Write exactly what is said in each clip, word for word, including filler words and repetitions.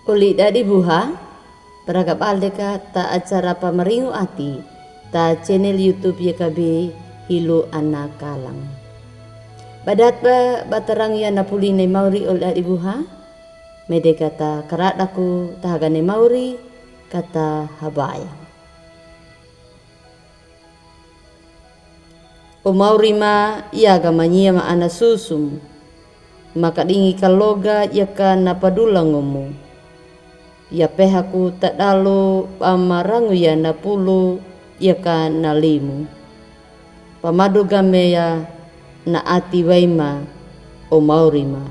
Oli dadi buha, praga balde ka ta acara pamaringu ati, ta channel YouTube Y K B Hilo Ana Kalang. Badat ba batarang ya na puline mauri oli dadi buha, mede kata karadaku ta hagane mauri, kata habaya. O mauri ma, yaga manyia ma ana susumu, makadingi kaloga yaka na padula ngomu. Ya pehaku tadalo pamarangu ya na pulu yaka na limu. Pamadu game ya na ati wai ma, o mauri ma.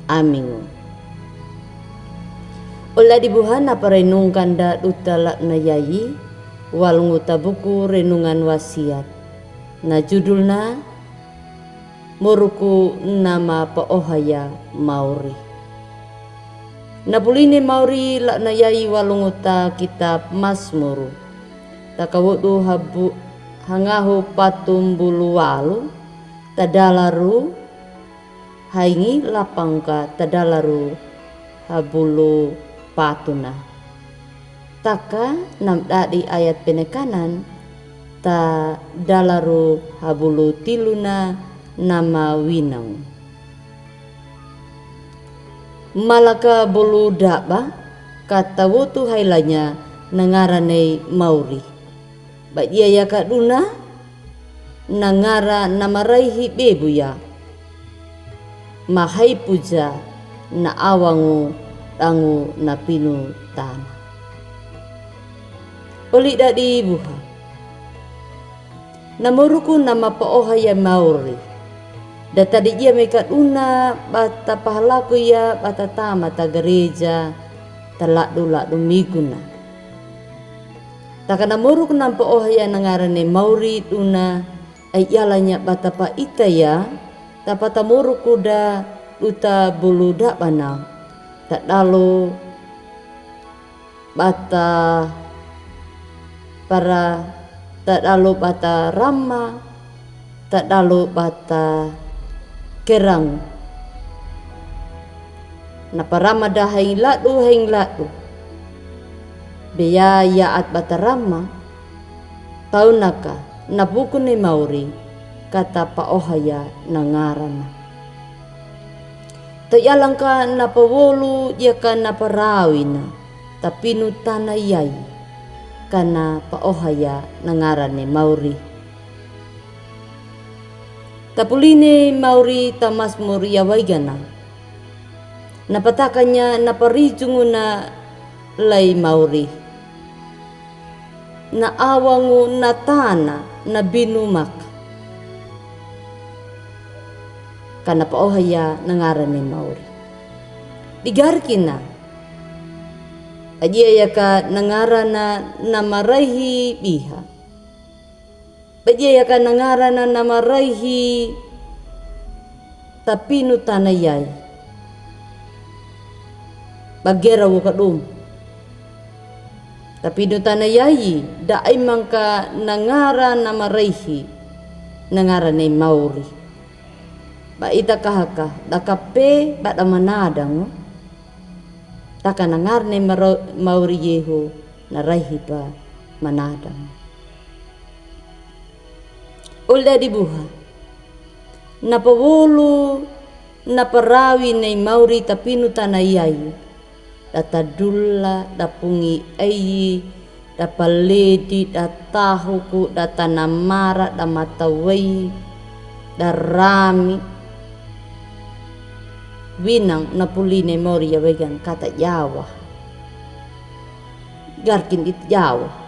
Amingu. Oli dadi buha na parenungkan da duta latna yayi, walungu ta buku renungan wasiat. Na judulna, Moruku na mapaohaya mauri. Na puline mauri latna yayi walungu ta kitab Masmur. Ta kawodu habu-, hangahu patumbulu walu, tadalaru haingi lapang ka tadalaru habulu patuna. Taka namdadi ayat penekanan, tadalaru habulu tiluna na mawinang. Malaka bolu daba, kata wotu hailanya na ngarane mauri. Badia yaka duna, na ngara na maraihi bebu ya. Mahaipuja na awangu dangu na pinu tana. Oli dadi buha. Na moruku na mapaohaya mauri. Da tadi dia meka duna bata pahalaku ya bata tama ta gereja, ta ladu-ladu miguna. Taka na moruku na mapaohaya na ngarane mauri duna, ai yalanya bata pa ita ya, ta pata moruku da duta bolu dabana. Tadalo bata para, tadalo bata rama, tadalo bata kerang. Na parama da haing ladu, haing ladu. Beya yaat bata rama, taunaka, na buku ne mauri, kata paohaya na ngarana. Ta yalangka na pawolu yaka na parawina, ta pinu tana yai, kana paohaya na ngarane mauri. Ta puline mauri ta Masmur ya waigana. Na patakanya na parijunguna lai mauri. Na awangu na tana na binu maka. Kana paohaya na ngarane mauri. Digarikina. Adia yaka na ngarana na maraihi biha. Badia yaka na ngarana na maraihi ta pinu tana yai. Bagera woka dum. Ta pinu tana yai, da ai mangka na ngara na maraihi, na ngarane mauri. Ba ita kahaka, da kape, ba da manadang. Taka na ngarane maro-, mauri yehu, na raihi ba manadang. Oli dadi buha. Na pawolu, na parawi ne mauri ta pinu tana yai. Da tadulla, da pungi ai, da paledi, da tahuku, da tanamara, da matawai, da rami. Winang na puline mauri ya waigan kata jawa. Garkin dit jawa.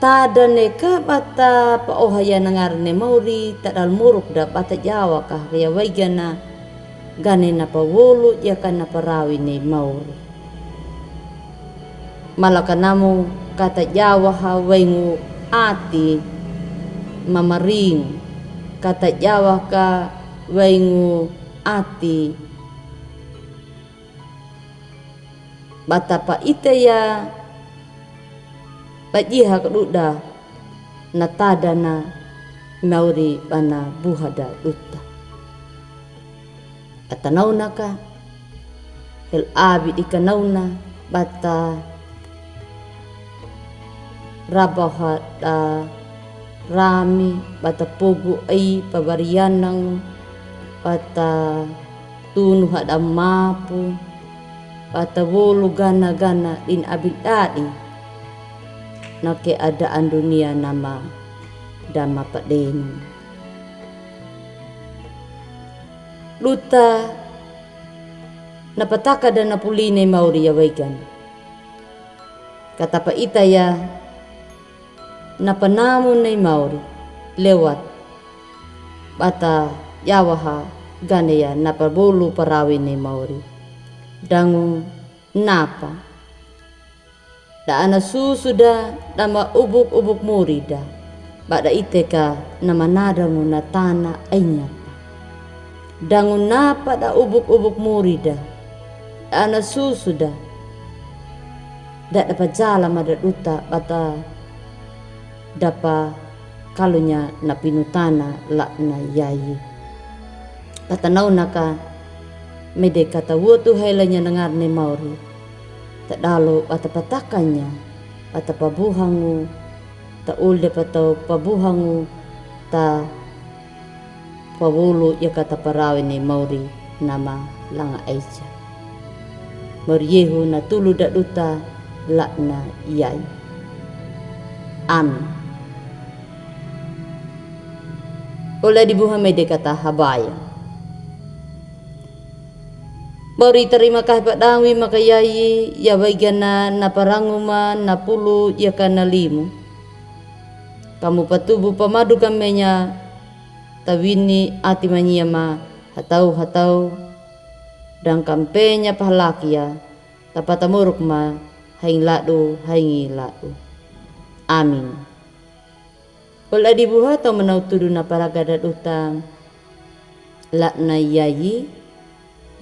Tadane ka bata paohaya na ngarane mauri, tadal muruk da bata jawa ka ya waigana, gane na pawolu yaka na parawi ne mauri. Malaka namu kata jawa ha waingu ati mamaring, kata jawa ka waingu ati. Bata pa ita ya, ba jiha ka duda, na tadana mauri bana buha da duta. Atanaunaka, hel abi di kanauna, bata rabaha da rami, bata pogu ai pabarianang, bata tunu hada mapu, bata wolu gana-gana din abin dadi. Na keadaan dunia nama dama padenu. Duta na pataka da na puli nei mauri ya waigan. Kata pa ita ya na panamu nei mauri lewat bata yawaha gane ya na pabolu parawi nei mauri. Dangu napa da ana susu da dama ubuk-ubuk muri da, bada ite ka na manada ngu na tana ainya pa. Dangu napa da ubuk-ubuk muri da, da ana susu da, da dapa jala ma da duta bata dapa kalunya na pinutana la'na yayi. Bata naunaka mede kata watu haila nya nangar nei mauri. Tadalo bata patakanya, bata pabuhangu, ta ulde patau pabuhangu, ta pawulu ya kata parawi nei mauri nama langa aija. Mauri Yehu na tulu da duta la'na yayi. Amin. Ole di buha mede kata habaya. Mauri tarima kahi padangwi maka yayi, ya waigana na paranguma na pulu ya kana limu. Kamu patubu pamadu kamenya tawini ati manyia ma hatau-hatau, dangkampenya pahalakia, tapata moruk ma haing ladu, haingi ladu. Amin. Ole di buha tau manau tudu na paraga da duta la'na yayi,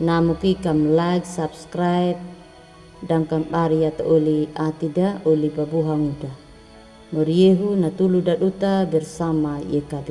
namuki kam like, subscribe, dangkam bari ya ta oli ati da oli pabuhangu da. Mauri Yehu na tulu da duta bersama Y K B.